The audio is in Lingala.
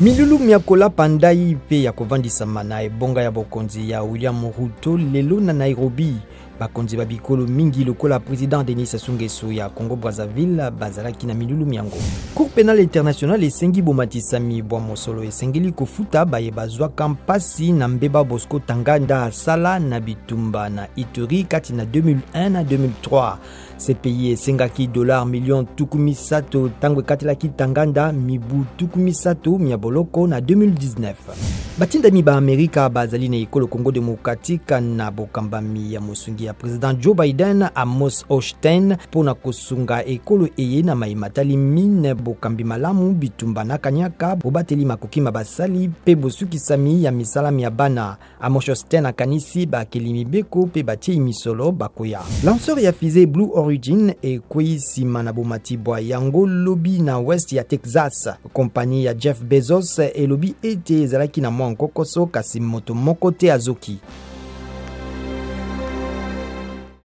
Milulu mya kolapa ndai mpe ya kovandisama na ebonga ya bokonzi ya William Ruto lelo na Nairobi. Bakonzi ba bikolo mingi lokola president Denis Sassou Nguesso ya Congo Brazzaville bazalaki na milulu myango. Cour penale internationale esengi bomatisami bwa mosolo esengeli kofuta baye bazwaka mpasi na mbeba Bosco Ntaganda asala na bitumba na Ituri kati na 2001 na 2003. CPI esengaki dollar million 30 ntango ekatelaki Ntaganda mibu 30 mya boloko na 2019. Batindami ba Amerika bazali na ekolo Congo Democratique na bokambami ya mosungi ya president Joe Biden Amos Hochstein mpo na kosunga ekolo eye na maye matali mine, bokambi malamu, bitumba na kanyaka, bobateli makoki ma basali mpe bosukisami ya misala mya bana. Amos Hochstein akanisi bakeli mibeko mpe batiei misolo bakoya. Lanceur ya fusée Blue Origin ekwei nsima na bomati bwa yango lobi na west ya Texas. Kompani ya Jeff Bezos elobi ete ezalaki na mwa nkokoso kasi moto moko te azoki.